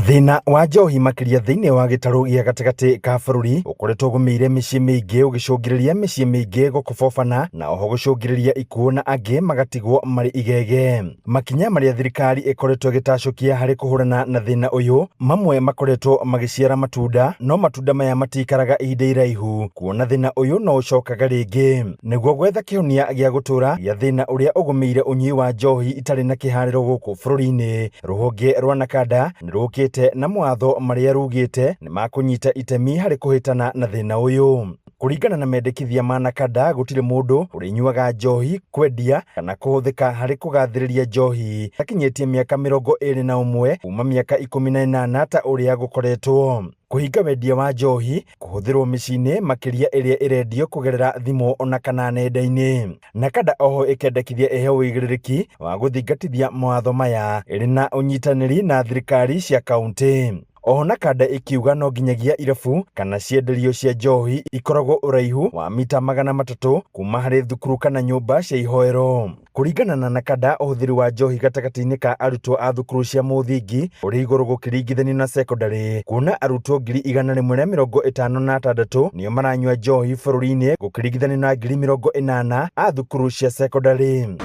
Thĩna wa njohi makĩria thĩinĩ wa gĩtarũ gĩa gatagatĩ ka bũrũri ũkoretwo ũgũmĩire mĩciĩ mĩingĩ, ũgĩcũngĩrĩria mĩciĩ mĩingĩ gũkobobana na oho gũcũngĩrĩria ikuũ na angĩ magatigwo marĩ igege. Makinya marĩa thirikari ĩkoretwo ĩgĩtacũkia harĩ kũhũrana na thĩna ũyũ, mamwe makoretwo magĩciara matunda, no matunda maya matikaraga ihinda iraihu kuona thĩna ũyũ no ũcokaga rĩngĩ. Nĩguo gwetha kĩhonia gĩa gũtũra gĩa thĩna ũrĩa ũgũmĩire ũnyui wa njohi itarĩ na kĩharĩro gũkũ bũrũri-inĩ, rũhonge rwa NACADA nĩ rũkĩte na mawatho marĩa rugĩte nĩ makũnyita itemi harĩ kũhĩtana na thĩna ũyũ. Kũringana na mendekithia ma NACADA, gũtirĩ mũndũ ũrĩnyuaga njohi, kwendia kana kũhũthĩka harĩ kũgathĩrĩria njohi akinyĩtie mĩaka 21 kuma mĩaka 18 ta ũrĩa gũkoretwo. Kũhinga wendia wa njohi kũhũthĩrwo mĩciĩ-inĩ makĩria ĩrĩa ĩrendio kũgerera thimũ ona kana nenda-inĩ. NACADA oho ĩkendekithia ĩheo ũigĩrĩrĩki wa gũthingatithia mawatho maya ĩrĩ na ũnyitanĩri na thirikari cia kauntĩ. Oho NACADA ĩkiuga no nginyagia irabu kana cienderio cia njohi ikoragwo ũraihu wa mita 300 kuma harĩ thukuru kana nyũmba cia ihoero. Kũringana na NACADA, ũhũthĩri wa njohi gatagatĩ-inĩ ka arutwo a thukuru cia mũthingi ũrĩ igũrũ gũkĩringithanio na cekondarĩ, kuona arutwo 156,000 nĩo maranyua njohi bũrũri-inĩ gũkĩringithanio na 80,000 a thukuru cia cekondarĩ.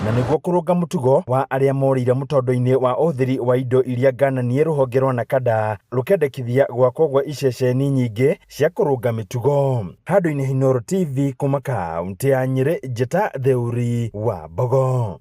Na nĩguo kũrũnga mũtugo wa arĩa morĩire mũtondo-inĩ wa ũhũthĩri wa indo iria ngananie, rũhonge rwa NACADA rũkendekithia gwakwo gwa iceceni nyingĩ cia kũrũnga mĩtugo. Handũ-inĩ Inooro TV kuma kaũntĩ ya Nyĩrĩ, Njĩta Theuri wa Mbogo.